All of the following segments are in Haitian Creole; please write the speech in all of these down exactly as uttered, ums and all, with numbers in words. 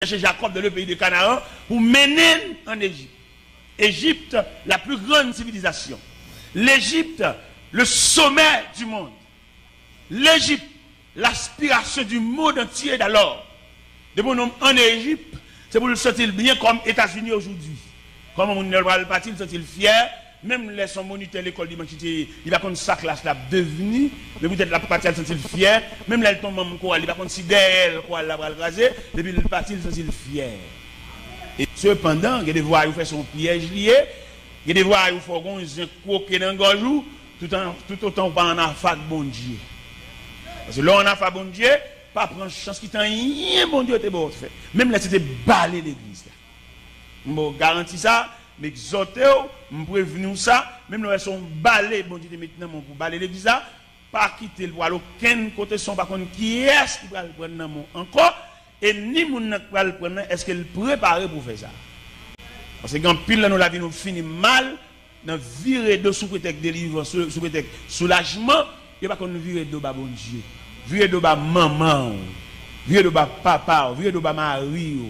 chercher Jacob dans le pays de Canaan pour mener en Égypte. Égypte, la plus grande civilisation. L'Égypte, le sommet du monde. L'Égypte, l'aspiration du monde entier d'alors. Depi yon nonm ann Ejip, se pou l santi l byen kòm Etazini aujourd'hui. Kòman moun nan pral pati, l santi l fyè, menm lè se yon monitè lekòl dimanch li te ye, li pa konn sa klas la ap devni, men poutèt l ap pati a, l santi l fyè, menm lè l te yon manm koral, li pa konn si dèyè l koral la pral kraze, depi l pati, l santi l fyè. E sepandan, gen de vwayou fè se yon pyèj li ye, gen de vwayou fè w gen yon zen kwoke nan gòj ou, toutan, toutotan ou pa ann afè ak Bondye. Paske lè w ann afè ak Bondye, pa pran chans kite anyen Bondye te ba w fè. Menm lè se te bale legliz la. M ba w garanti sa, m egzòte w, m prevni w sa, menm lè w wè se yon bale Bondye te met nan men w pou bale legliz la, pa kite l pou al okenn kote san w pa konn kiyès ki pral pran nan men w ankò, e ni moun nan k pral pran nan, èske l prepare pou fè sa? Paske gen anpil nan nou lavi nou fini mal, nan vire do sou pretèks delivrans, sou, sou pretèks soulajman, yo pa konn vire do ba Bondye. Vire do ba manman w, vire do ba papa w, vire do ba mari w.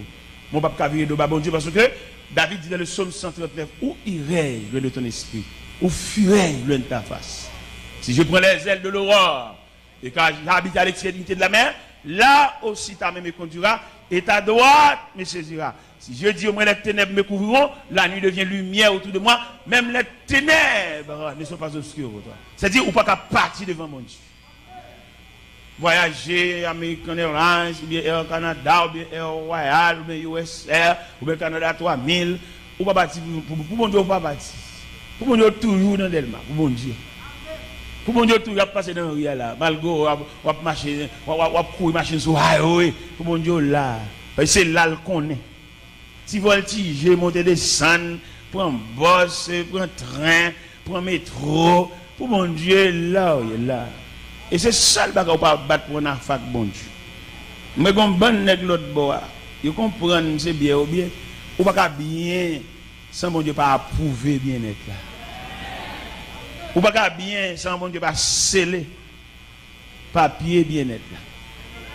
Mwen p ap ka vire do ba Bondye paske David di nan le psaume cent trente-neuf, où irai-je loin de ton esprit? Où fuirai-je loin de ta face? Si je prends les ailes de l'aurore, et quand j'habite à l'extrémité de la mer, là aussi ta main me conduira, et ta droite me saisira. Si je dis au moins les ténèbres me couvriront, la nuit devient lumière autour de moi, même les ténèbres ne sont pas obscures pour toi. Sètadi, ou pa ka pati devan Bondye. Vwayaje American Airlines, oubyen Air Canada, oubyen Air Royal, oubyen U S Air, oubyen Canada twa mil, ou pa pati pou, pou, pou Bondye, ou pa pati. Pou Bondye, ou toujou nan Dèlma, pou Bondye. Pou Bondye, ou toujou ap pase nan ri a la, malgre w ap, w ap mache, w ap, w ap, w ap kouri machin sou highway, pou Bondye, ou la. Paske se la l konnen. Ti vòltije, monte desann, pran bòs, pran tren, pran metwo, pou Bondye, la w ye la. E se sèl bagay ou pa bat pou ann afè ak Bondye. Mwen gen yon bann nèg lòt bò a, yo konprann se byè yo byen, ou pa ka byen san Bondye pa apwouve byennèt la. Ou pa ka byen san Bondye pa sele papye byennèt la.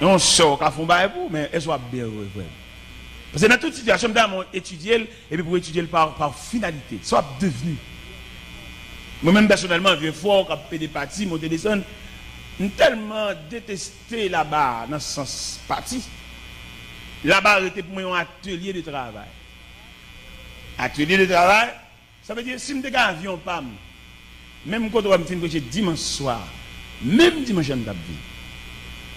Yon sè w ka fè yon bagay pou ou, men èske w ap byen vre, vrèman? Paske nan tout sitiyasyon, m ta renmen etidye l, epi pou etidye l pa, pa finalite. Sa w ap devni. Mwen menm pèsonèlman, vye frè w k ap pede pati, monte desann, m tèlman deteste laba a nan sans pati. Laba a rete pou mwen yon atelye de travay. Atelye de travay, sa vle di, si m te gen avyon pa m, menm kote w wè m fin preche dimanch swa, menm dimanch la m t ap vin.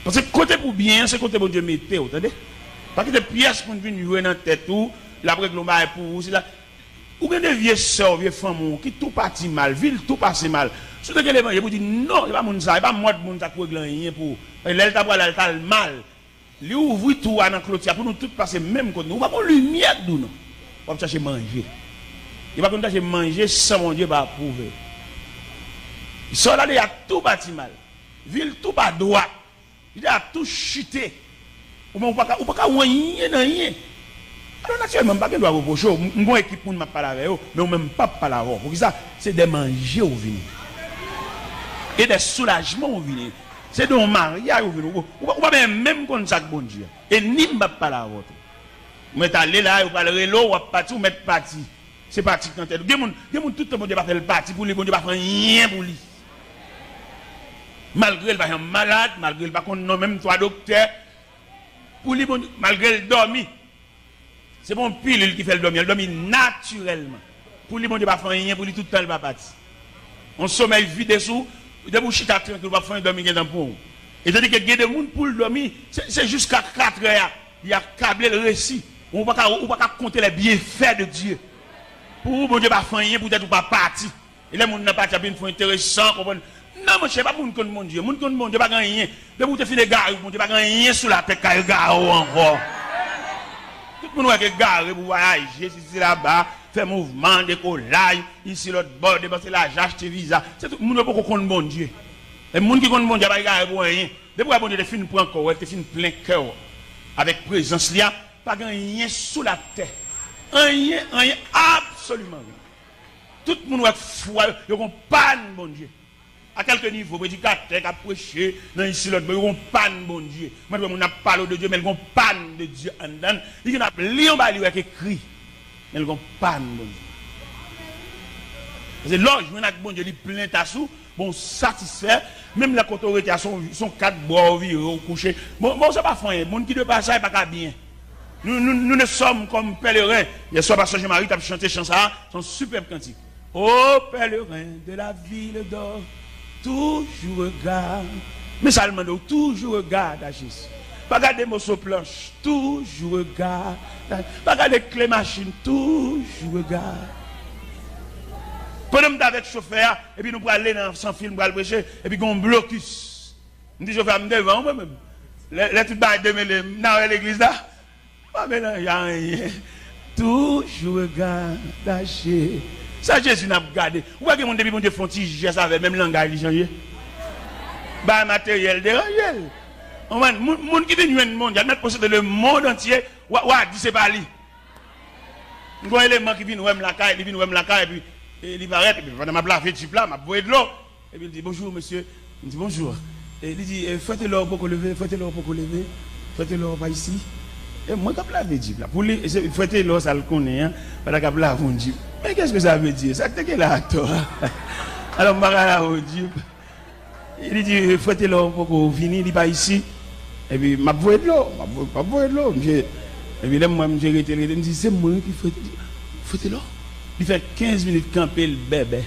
Paske kote pou byen an, se kote Bondye mete w, tande. Pa kite pyès moun vin jwe nan tèt ou, l ap regle yon bagay pou ou, sila. Ou gen de vye sè w, vye fanmi w, ki tou pati mal, vi l tou pase mal. Si w te gen levanjil, pou di, non, e pa moun sa, e pa mòd moun sa k regle anyen pou ou. Lè l ta pral la, l t al mal. Li ouvri twou a nan kloti a pou nou tout pase menm kote nou. Ou pa gon limyè k di w non. W ap chache manje. Yo pa konn chache manje san Bondye pa apwouve. Sòl ale a tou pati mal. Vil tou pa dwat. Li a tou chite. Ou menm ou pa ka, ou pa ka wè anyen nan anyen. Alò, natirèlman, m pa gen dwa repwoche w. M, m gon ekip moun m ap pale avè yo, men ou menm m p ap pale avè w. Poukisa? Se de manje ou vini. E de soulajman ou vini. Se de yon maryaj ou vini. Ou, ou, ou pa menm, menm konn sa k Bondye. E ni m p ap pale avè w tou. Ou mèt ale la, yo pral rele w, w ap pati, ou mèt pati. Se pati k nan tèt ou. Gen moun, gen moun tout tan Bondye pa fè l pati pou li, Bondye pa fè anyen pou li. Malgre l pa janm malad, malgre l pa konn non menm twa doktè, pou li, Bondye, malgre l dòmi, se pa yon pilil ki fè l dòmi, l dòmi natirèlman. Pou li, Bondye pa fè anyen pou li tout tan l pa pati. Yon somèy vide sou ou, depi w chita trankil, ou p ap fè anyen, dòmi gentan pran w. Etandike gen de moun, pou l dòmi, se, se jiska katrè a, li ap kable l resi. Ou pa ka, ou pa ka konte les bienfaits de Dieu. Pou ou, Bondye pa fè anyen poutèt ou pa pati. E lè moun nan pati ap vin fò enteresan, konprann. Non, monchè, pa moun konn Bondye. Moun konn Bondye pa gen anyen. Depi w te fin egare, Bondye pa gen anyen sou latè k ka egare w ankò. Tout moun wè k egare pou vwayaje, sisi laba, fè mouvman, dekolay, isi lòt bò, depanse lajan, achte viza. Se tout moun yo poko konn Bondye. E moun ki konn Bondye ap egare pou anyen. Depi w wè Bondye te fin pran kò w, te fin plen kè w avèk prezans li a, pa gen anyen sou latè. Anyen, anyen, absoliman anyen. Tout moun wè k fwa yo, yo gon pàn Bondye. A kèlke nivo, predikatè k ap preche nan isi lòt bò, yo gon pàn Bondye. Mwen t wè moun ap pale de Dye, men l gon pàn de Dye anndan l. Li gen ap li yon bagay li wè k ekri, men l gon pàn Bondye. Paske lè w jwenn ak Bondye, li plen tas ou, bon, w satisfè, menm lè kote w rete a, se yon, se yon kat bwa w vire, w kouche. Bon, bon, se pa fè anyen. Moun ki de pasaj pa ka byen. Nous, nous, nous ne sommes comme pèlerins. Yè swa, pastè Jean-Marie t ap chante chan sa a, se yon sipèb kantik. Ô pèlerins de la ville d'or, toujours regarde. Men sa l mande w, toujours regarde à Jésus. Pa gade moso planch, toujours regarde. Pa gade kle machin, toujours regarde. Pandan m t avèk chofè a, epi nou prale nan sanfil, m pral preche, epi gen yon blokis. M di chofè a, "M devan w mwen menm." Lè, lè tout bagay demele, m nan wè legliz la. Pa melanje anyen. Toujours regarde à Jésus. Sa Jezi n ap gade. Ou wè gen moun depi Bondye fè yon ti jès avè l, menm langaj li chanje. Bagay materyèl deranje l. Konprann? Moun, moun ki vin jwenn Bondye, admèt posede le monde entier, w a, w a di se pa li. M gon eleman ki vin wè m lakay, li vin wè m lakay, epi e, li parèt, epi pandan m ap lave jip la, m ap voye dlo. Epi l di, "Bonjour, monsieur." M di, "Bonjour." E li di, e, "Frè Telò poko leve, Frè Telò poko leve, Frè Telò pa isi." E mwen k ap lave jip la. Pou li, se Frè Telò sa l konnen an, pandan k ap lave yon jip. Mais qu'est-ce que ça veut dire? Sa k te gen la atò a? Alò, m pa ka lave yon jip. Li di, "Frè Telò poko vini, li pa isi." Epi, m ap voye dlo, m ap vo-, m ap voye dlo, misye. Epi, lè m wè misye rete, rete, m di, "Se mwen ki Frè, Frè Telò?" Li fè kenz minit kanpe, l bèbè.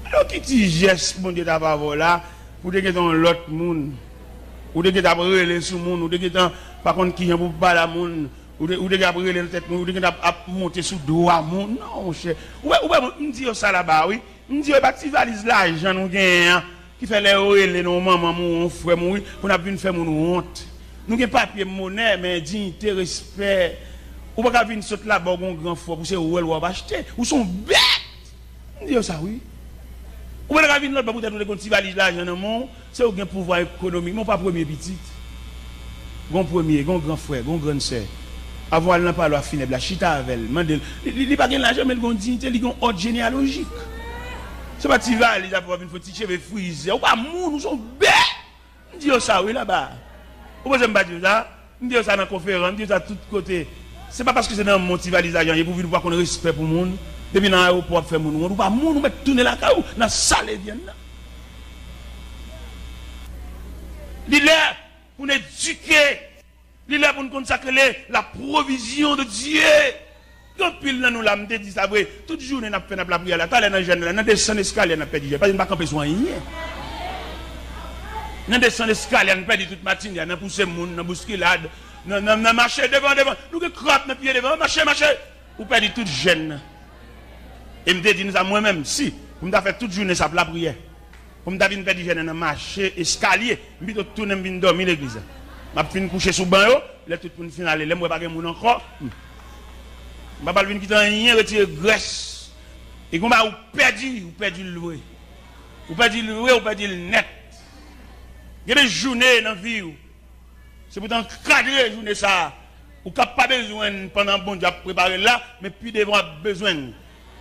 Alò, ki ti jès Bondye t ap avè w la, pou te gentan yon lòt moun, ou te gentan ap rele sou moun, ou te gentan pa konn kijan pou pale a moun, ou te, ou te gentan ap rele nan tèt moun, ou te gentan ap, ap monte sou do a moun. Non, monchè. Ou wè, ou wè, m di yo sa laba, wi. M di yo, e pa ti valiz lajan nou genyen an ki fè lè yo rele nou, manman mouri, yon frè mouri, pou n ap vin fè moun wont. Nou gen papye monè, men diyite, respè. Ou pa ka vin sot laba w gon gran frè pou se wèl w ap achte. Ou se yon bèt! M di yo sa, wi. Ou pa ta ka vin lòt bò poutèt ou te gon ti valiz lajan nan men w, se ou gen pouvwa ekonomik, men ou pa premye pitit. Gon premye, gon gran frè, gon grann sè. Avan w al nan palwa finèb la, chita avè l, mande l. Li, li, li pa gen lajan, men li gon diyite, li gon òd jeneyalojik. Se pa ti valiz la pou w vin fè ti cheve frize. Ou pa moun, ou se yon bèt! M di yo sa, wi, laba. Ou panse m pa di yo sa? M di yo sa nan konferans, m di yo sa tout kote. Se pa paske se nan men w ti valiz lajan ye pou vin ou pa konn respè pou moun. Depi nan ayewopò w ap fè moun wont, ou pa moun, ou mèt tounen lakay ou, nan sale vyann nan. Li lè pou n edike. Li lè pou n konn sa k rele la provision de Dieu. Gen anpil nan nou la, m te di sa vre, tout jounen n ap fè, n ap lapriyè la. Talè nan jèn la, nan desann eskalye a n ap pèdi jèn. Paske n pa kanpe sou anyen. Nan desann eskalye a, n pèdi tout matine a, nan pouse moun, nan bouskilad, nan, nan, nan mache devan, devan. Nou gen krab nan pye devan, mache, mache. Ou pèdi tout jèn nan. E m te di nou sa, mwen menm, si pou m ta fè tout jounen sa ap lapriyè, pou m ta vin pèdi jèn nan mache eskalye, m pito tounen m vin dòmi legliz la. M ap fin kouche sou ban yo, lè tout moun fin ale, lè m wè pa gen moun ankò, m, m pa pral vin kite anyen retire grès. E gon bagay ou pèdi, ou pèdi l vre. Ou pèdi l vre, ou pèdi l nèt. Gen de jounen nan vi w, se pou w ta ankadre jounen sa a. Ou ka pa bezwen l pandan Bondye ap prepare l la, men pi devan w ap bezwen l.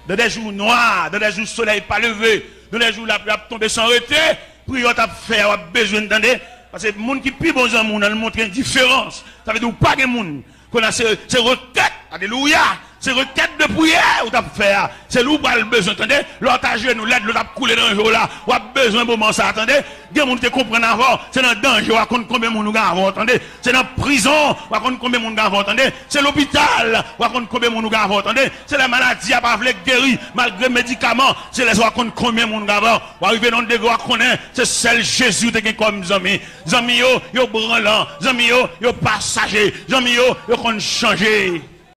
Dans des jours noirs, dans des jours soleil pa leve, dans des jours lapli ap tonbe san rete, priyè w t ap fè a w ap bezwen l, tande. Paske moun ki pi bon zanmi w nan l montre endiferans. Sa vle di ou pa gen moun. Kounye a se, se rekèt, alelouya, se rekèt de priyè ou t ap fè a. Se li w pral bezwen, tande. Lè w t ajenou, lè dlo t ap koule nan je w la, w ap bezwen moman sa a, tande. Gen moun ki te konprann avè w, se nan danje w a konn konbyen moun ou gen avè w, tande. Se nan prizon w a konn konbyen moun ou gen avè w, tande. Se lopital w a konn konbyen moun ou gen avè w, tande. Se lè maladi a pa vle geri, malgre medikaman, se lè sa w a konn konbyen moun ou gen avè w. W a rive nan yon degre w a konnen se sèl Jezi ou te gen kòm zanmi. Zanmi yo, yo branlan. Zanmi yo, yo pasaje. Zanmi yo, yo konn chanje.